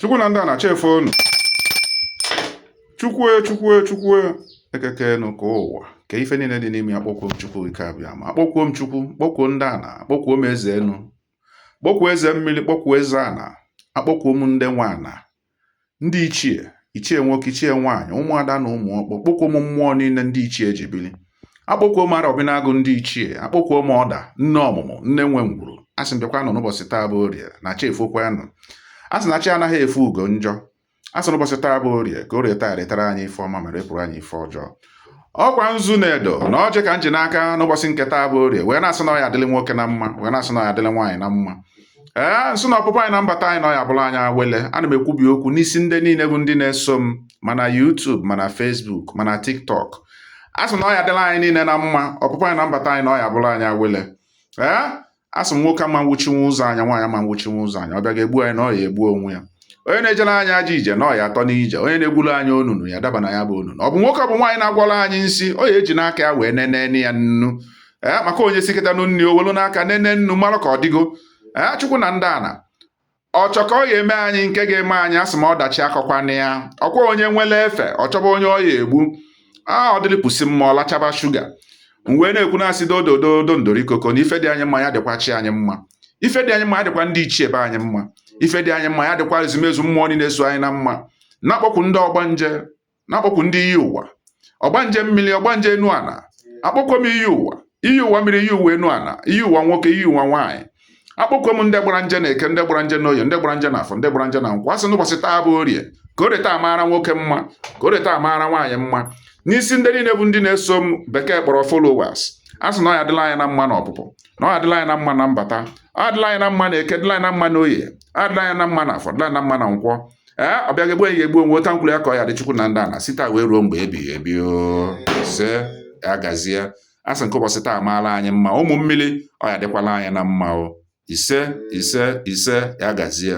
Chukwu na ndị ana chi efonu. Chukwue, Chukwue, Chukwue, ekeke enu ka ụwa ka ife niile dị n'ime ya. Kpọkwuo m Chukwu Okike Abịama, akpọkwuo m Chukwu, kpọkwuo ndị ana, akpọkwuo m eze enu, kpọkwuo eze mmiri, kpọkwuo eze ana, akpọkwuo m ndị nwe ana, ndị ichie, ichie nwoke, ichie nwaanyị, ụmụada na ụmụ ọkpụ, kpọkwuo m mmụọ niile ndị ichie ji bili, akpọkwuo m Arọbinagụ ndị ichie, akpọkwuo m ọda nne ọmụmụ, nne nwe ngwuru. Asị m bịakwanụ n'ụbọchị taa bụ orie na chi efokwanụ. Asị na chi anaghị efu ugo njọ. Asị n'ụbọchị taa bụ orie, ka orie taa retara anyị ife ọma ma repụrụ anyị ife ọjọọ. Ọkwa nzu na edo na ọjị ka m ji n'aka n'ụbọchị nke taa bụ orie, wee na-asị na ọ ya-adịlị nwoke na mma, wee na-asị na ọ ya-adịlị nwaanyị na mma. Ee, nsị na ọpụpụ anyị na mbata anyị na ọ ya-abụrụ anyị awele. Ana m ekwubi okwu n'isi ndị niile bụ ndị na-eso m, ma na YouTube, ma na Facebook, ma na TikTok. A sị na ọ ya-adịlị anyị niile na mma, ọpụpụ anyị na mbata anyị na ọ ya-abụrụ anyị awele. Ee, a sị m nwoke ama nwụchinwu ụzọ anya, nwaanyị ama nwụchinwu ụzọ anya. Ọ bịa ga-egbu anyị na ọ ya egbu onwe ya. Onye na-ejere anyị ajọ ije na ọ ya atọ n'ije. Onye na-egwuru anyị onunu ya daba na ya bụ onunu. Ọ bụ nwoke, ọ bụ nwaanyị na-agwọrọ anyị nsi, ọ ya eji n'aka ya wee nene ya nnu. Ee, maka onye sikịta nnu, o welu n'aka nene nnu mara ka ọ dịgo. Ee, Chukwu na ndị ana ọchọ ka ọ ga-eme anyị nke ga-eme anyị. Asị m ọdachi akọkwana ya. Ọkwa onye nwere efe ọ chọba onye ọ ya egbu a ọ dịrịpụsị mma, ọ lachaba shuga. M wee na-ekwu na-asị dodododo ndorikoko na ife dị anyị mma ya dịkwa chi anyị mma, ife dị anyị mma ya dịkwa ndị ichie be anyị mma, ife dị anyị mma ya dịkwa ezumezu mmụọ niile so anyị na mma. Na-akpọkwu ndị ọgbanje, na-akpọkwu ndị iyi ụwa, ọgbanje mmiri, ọgbanje enu ana. Akpọkwo m iyi ụwa, iyi ụwa mmiri, iyi ụwa enu ana, iyi ụwa nwoke, iyi ụwa nwaanyị. Akpọkwo m ndị gbara nje na eke, ndị gbara nje na oye, ndị gbara nje na afọ, ndị gbara nje na nkwọ. Asị n'ụbọchị taa bụ orie, ka orie taa mara nwoke mma, ka orie taa mara nwaanyị mma. N'isi ndị niile bụ ndị na-eso m, bekee kpọrọ followers, a sị na ọ ya adịla anyị na mma na ọpụpụ, na ọ adịla anyị na mma na mbata, ọ adịla anyị na mma na eke, dịla anyị na mma na oye, adịla anyị na mma na afọ, dịla anyị na mma na nkwọ. Ee, ọ bịa ga-egbu anyị ga-egbu onwe ota nkwuru ya ka ọ ya dị. Chukwu na ndị ana site wee ruo mgbe ebighị ebi o se ya gazie. A sị nke ụbọchị taa maara anyị mma, ụmụ mmiri, ọ ya dịkwala anyị na mma o. Ise, ise, ise, ya gazie.